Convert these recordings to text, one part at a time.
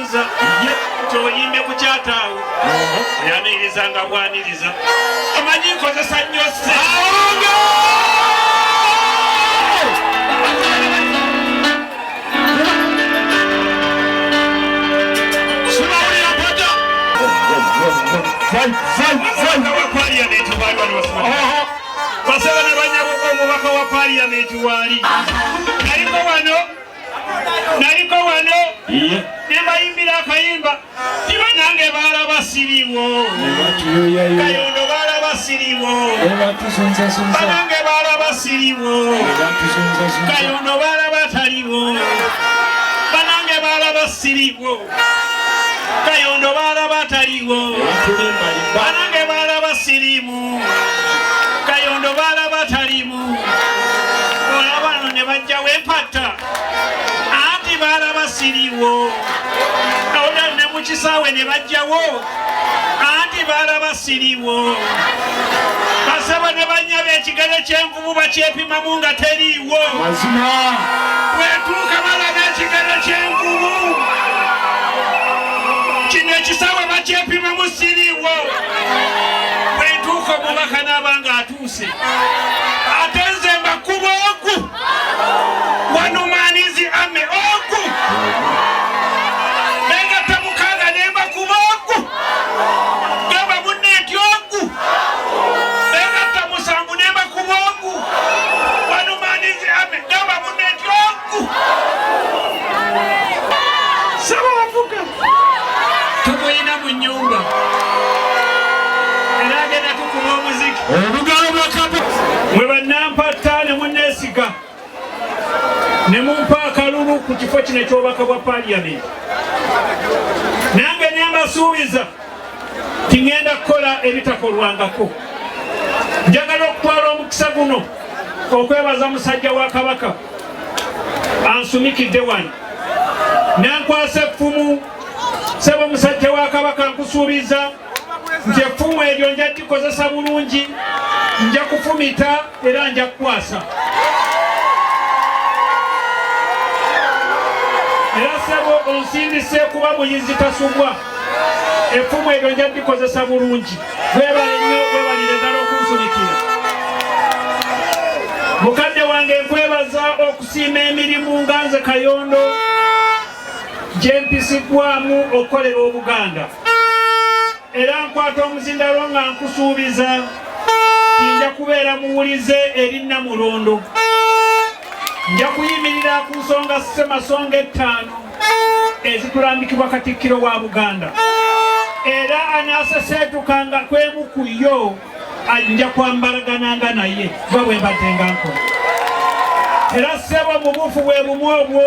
Buuza kyoyimbe ku kyataawo oyaniriza nga bwaniriza omanyi nkozesa nnyo se. Basaba ne banyabo, omubaka wa parliament waali naliko wano, naliko wano ne bayimbira akayimba tiba nange baalaba siriwo Kayondo, baalaba siriwo banange, baalaba siriwo Kayondo, baalaba taliwo banange, baalaba siriwo Kayondo, baalaba taliwo banange, baalaba sirimu Kayondo, baalaba talimu. Olaba no ne bajjawo empatta anti baalaba siriwo. Olaba ne mu kisaawe ne bajjawo anti baalaba siriwo. Basaba ne banyaba, ekigere ky'envubu bakyepimamu nga teriiwo. Bwetuuka balaba ekigere ky'envubu kino, ekisaawe bakyepimamu siriiwo. Bwentuuka omubaka n'aba nga atuuse, ate nze mbakuba ogu wanumanizi ame ogu begatta mukaaga ne mbakuba ogu gamba munne nti ogu begatta 7 ne mbakuba ogu wanumanizi ame gamba munne nti ogu saba wavuga tumuyina mu nyumba era agenda tukuba omuziki. Obugalo bwa Kapo. Mwe bannampatta ne munneesiga ne mumpa akalulu ku kifo kino eky'obubaka bwa paaliyamenti, nange ne mbasuubiza nti ŋŋenda kukola ebitakolwangako. Njagala okutwala omukisa guno okwebaza musajja wa Kabaka ansumikidde wano nankwasa effumu. Sebo musajja wa Kabaka, nkusuubiza nti effumu eryo nja gikozesa bulungi, nja kufumita era nja kukwasa. Era sebo onsindise kuba muyizi tasubwa, effumu eryo nja gikozesa bulungi. Webale nnyo, webalire ddala okunsumikira. Mukadde wange, nkwebaza okusiima emirimu nga nze Kayondo gye mpisiddwamu okukolera Obuganda, era nkwata omuzindalo nga nkusuubiza nti nja kubeera muwulize eri Nnamulondo. Nja kuyimirira ku nsonga ssemasonga ettaano ezitulambikibwa Katikkiro wa Buganda, era anaaseseetukanga kwemu ku yo nja kwambalagananga naye nga bwe mbadde nga nkola. Era ssebo, mu buufu bwe bumu obwo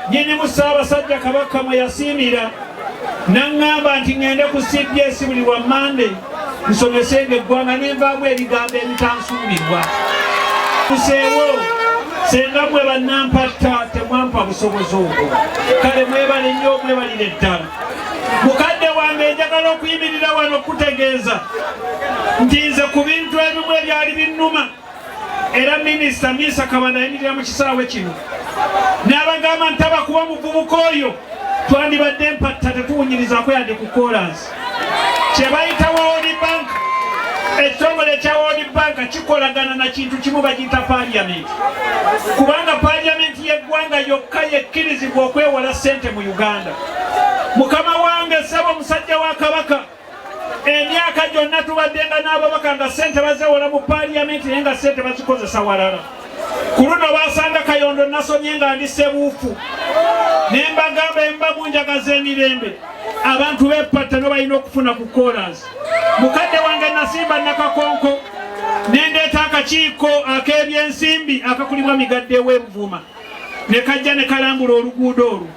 nyinimu Ssaabasajja Kabaka mwe yasiimira naŋŋamba nti ŋŋende ku CBS buli lwa Mande nsomesenga eggwanga, nenvaamu ebigambo ebitansuubirwa kuseewo. Senga mwe bannampatta temwampa busobozi obwo, kale mwebale nnyo, mwebalire ddala. Mukadde wange, njagala okuyimirira wano okutegeeza nti nze ku bintu ebimu ebyali binnuma, era minisita Minsa Kabanda ayimirira mu kisaawe kino n'abagamba nti tabakuba muvubuka oyo twandibadde mpatta tetuwunyirizaako yadde ku koolansi kye bayita World Bank. Ekitongole ekya World Bank kikolagana na kintu kimu bagiyita parliament, kubanga parliament y'eggwanga yokka yekkirizibwa okwewola ssente mu Uganda. Mukama wange ssebo omusajja wa Kabaka, emyaka gyonna tubaddenga n'ababaka nga ssente bazewola mu parliament, naye nga ssente bazikozesa walala. Ku luno basanga Kayondo nasomye nga ndi sebuufu ne mbagamba emba munjagaza emirembe, abantu b'epatta no balina okufuna ku koolansi. Mukadde wange, nasimba Nakakonko nendeeta akakiiko ak'ebyensimbi akakulibwa Migadde ew'Ebuvuma, ne kajja ne kalambula oluguudo olwo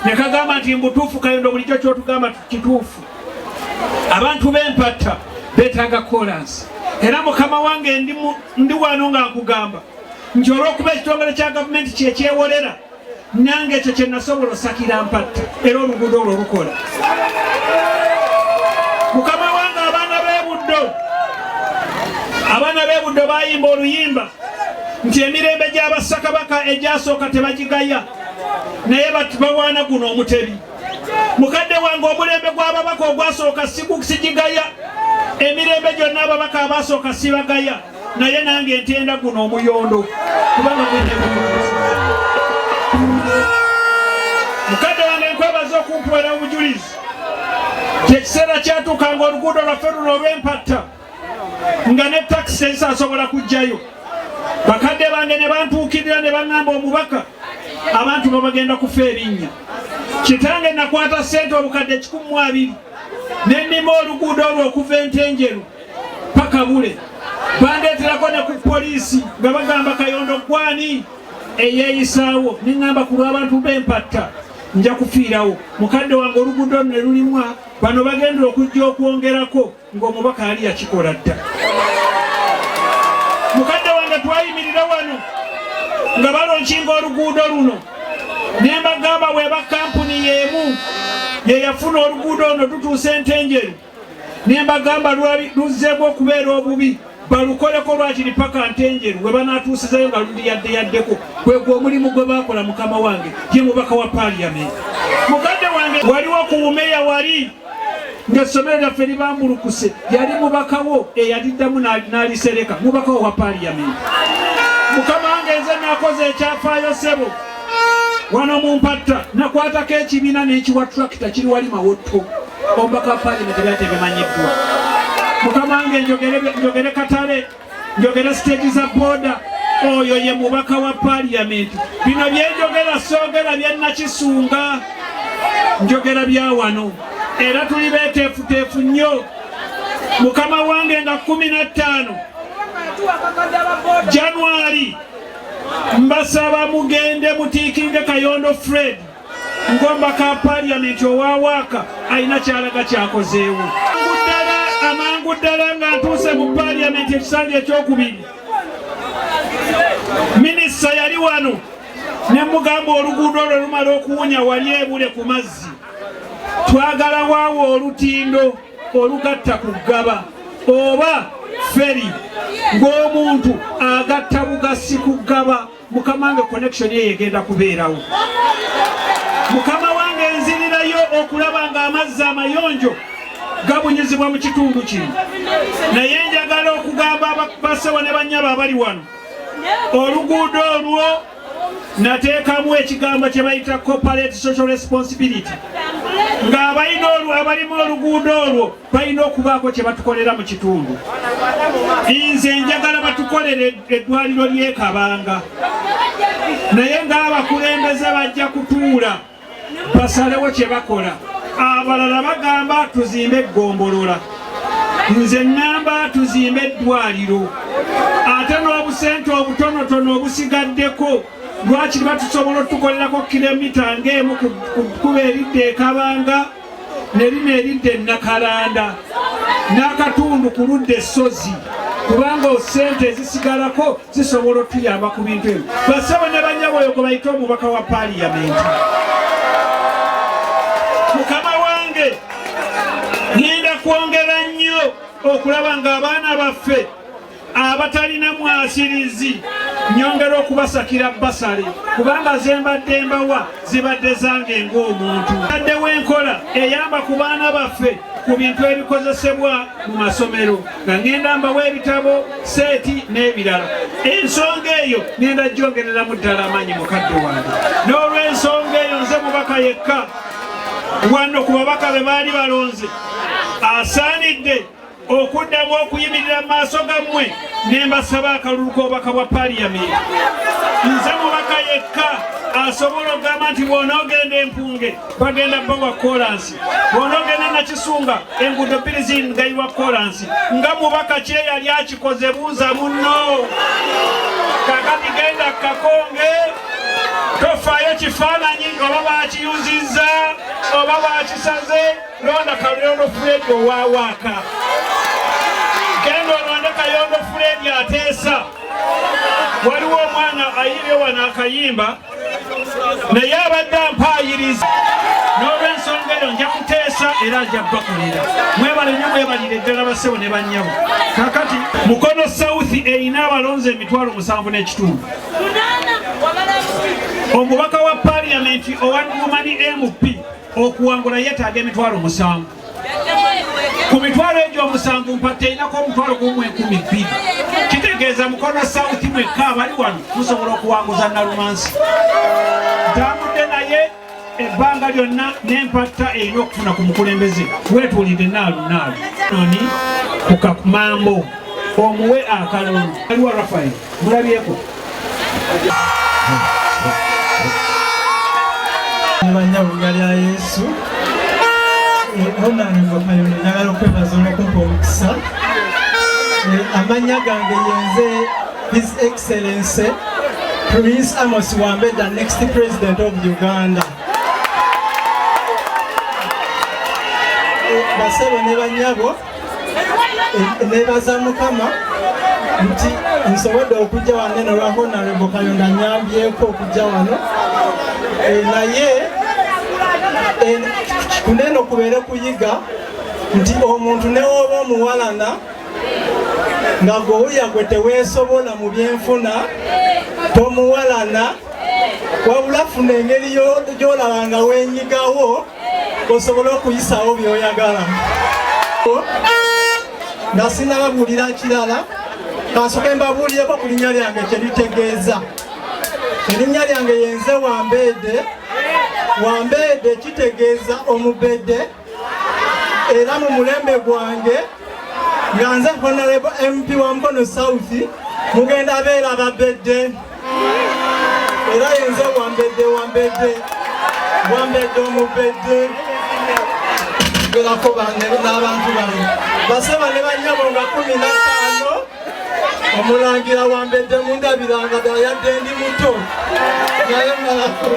ne kagamba nti mbutuufu Kayondo, bulijjo kyotugamba kituufu, abantu b'empatta beetaaga koolansi. Era mukama wange, ndi wano nga nkugamba nti olw'okuba ekitongole kya gavumenti kyekyewolera, nange ekyo kye nasobola osakira mpatta, era oluguudo olwo lukola. Mukama wange, abaana b'ebuddo, abaana b'ebuddo bayimba oluyimba nti emirembe gy'abasakabaka egyasooka tebagigaya, naye bawaana guno omutebi. Mukadde wange, omulembe gw'ababaka ogwasooka sigigaya, emirembe gyonna ababaka abasooka sibagaya, naye nange ntenda guno omuyondo kubanga gwenyegutuusa. Mukadde wange, nkwebaza okumpuwera obujulizi. Kyekiseera kyatuuka nga oluguudo lwaffe luno olw'empatta nga ne takisi ezisasobola kujjayo. Bakadde bange ne bantuukirira ne baŋŋamba, "Omubaka, abantu babagenda kufa erinnya." Kitange, nakwata ssente obukadde 120 ne nnima oluguudo olwo okuva Entenjeru paka Bule. Bandeeterako ne ku poliisi nga bagamba, "Kayondo gwani eyeeyisaawo?" Neŋŋamba, "Ku lw'abantu b'empatta nja kufiirawo." Mukadde wange, oluguudo luno ne lulimwa. Bano bagenda okujja okwongerako ng'omubaka yali yakikola dda. Mukadde wange, twayimirira wano nga balonkinga oluguudo luno ne mbagamba, bweba kampuni y'emu yeyafuna oluguudo luno tutuusa Entenjeru, ne mbagamba luzzeemu okubeera obubi, balukoleko lwakiri paka Ntenjeru we banaatuusizayo nga luli yadde yaddeko. Gwegwe omulimu gwe bakola. Mukama wange ye mubaka wa Paaliyamenti. Mukadde wange, waliwo ku bumeya wali ng'essomero lyaffe libambulukuse, yali mubakawo eyaliddamu n'alisereka, mubakawo wa Paaliyamenti. Mukama wange, nze nakoze ekyafaayo, ssebo, wano mu Mpatta. Nakwatako ekibiina n'ekiwa tractor, kiri wali Mawotto. Omubaka wa Paaliyamenti byali tebimanyiddwa. Mukama wange, njogere katale, njogere siteegi za boda, oyo ye mubaka wa Paaliyamenti. Bino byenjogera soogera byennakisunga, njogera bya wano, era tuli beeteefuteefu nnyo. Mukama wange, nga 15 Januari, mbasaba mugende mutiikinge Kayondo Fred ng'omubaka wa Paaliyamenti owawaaka alina kyalaga kyakozeewo ddala amangu ddala nga ntuuse mu Paaliyamenti ekisanja ekyokubiri. Minisita yali wano ne mugamba, oluguudo olwo lumala okuwunya wali ebule ku mazzi, twagala waawo olutindo olugatta ku Ggaba oba ferry ng'omuntu agatta bugasi ku Ggaba. Mukama wange, connection eyo egenda kubeerawo. Mukama wange, nzirirayo okulaba ng'amazzi amayonjo gabunyizibwa mu kitundu kino. Naye njagala okugamba bassebo ne bannyabo abali wano, oluguudo olwo nateekamu ekigambo kye bayita corporate social responsibility, ng'abalina abalimu oluguudo olwo balina okubaako kye batukolera mu kitundu. Nze njagala batukolere eddwaliro ly'Ekabanga, naye ng'abakulembeze bajja kutuula basalewo kye bakola. Abalala bagamba tuzimbe eggombolola, nze ŋŋamba tuzimbe eddwaliro, ate n'obusente obutonotono obusigaddeko lwakiri batusobola otukolerako kilomita ng'emu ku kkubo eridda Ekabanga ne lino eridda Enakalanda n'akatundu ku ludda Essozi, kubanga sente ezisigalako zisobola otuyamba ku bintu ebyo. Basebo ne banyabo, oyo gwe bayita omubaka wa Paaliyamenti. Mukama wange, ŋŋenda kwongera nnyo okulaba ng'abaana baffe abatalina mwasirizi nyongera okubasakira bursary, kubanga zembadde mbawa zibadde zange ng'omuntu. Addewo enkola eyamba ku baana baffe ku bintu ebikozesebwa mu masomero, nga ŋŋenda mbawa ebitabo, seeti n'ebirala. Ensonga eyo ŋŋenda gyongereramu ddala amaanyi, mukadde wange. N'olw'ensonga eyo, nze mubaka yekka wano ku babaka be baali balonze asaanidde okuddamu okuyimirira mu maaso gammwe ne mbasaba akalulu k'obubaka bwa Paaliyamenti. Nze mubaka yekka asobola okugamba nti bw'onoogenda Empunge bagenda bawa kolansi, bw'onoogenda Nakisunga enguudo bbiri zingayirwa kolansi. Nga mubaka kyeyali akikoze, buuza munno. Kakati genda Kakonge, tofaayo kifaananyi oba bakiyuzizza oba bakisaze, londa Kayondo Fred owawaaka. Genda olonde Kayondo Fred ateesa. Waliwo omwana ayibye wano akayimba, naye abadde ampaayiriza. N'olw'ensonga eyo nja kuteesa era nja bakolera. Mwebale nnyo, mwebalire ddala, bassebo ne bannyabo. Kakati Mukono South erina abalonzi 75,000. Omubaka wa Parliament owa Woman MP okuwangula yeetaaga 7,000. Ku mitwalo egyo 7 mpatte erinako 1,200. Kitegeeza Mukono South mwekka abali wano musobola okuwanguza Nalumansi. Ntambudde naye ebbanga lyonna n'empatta erina okufuna ku mukulembeze. Weetuulidde naalu naalu. Noni ku kakumambo omuwe akalulu. Aliwa Raphael, mulabyeko. Bannabunga lya Yesu, Honorable Kayondo, njagala okwebaza olw'okumpa omukisa. Amannya gange yenze His Excellency Prince Amos Wambedda, next President of Uganda. Basebo ne bannyabo, nebaza Mukama nti nsobodde okujja wano eno olwa Honorable Kayondo annyambyeko okujja wano. Naye kuno kubeere kuyiga nti omuntu ne w'oba omuwalana nga gw'owulira gwe teweesobola mu byenfuna, tomuwalana, wabula funa engeri gy'olaba nga weenyigawo osobole okuyisawo by'oyagala. Nga sinnababuulira kirala, kansooke mbabuulireko ku linnya lyange kye litegeeza. Erinnya lyange yenze Wambeede. Wambeede kitegeeza omubedde, era mu mulembe gwange nga nze Honorable MP wa Mukono South mugenda beera babedde, era yenze Wambedde, Wambedde, Wambedde omubedde. Gerako n'abantu bano baseba ne bannyabo nga 15 omulangira Wambedde mundabiranga ddala yadde ndi muto naye malako.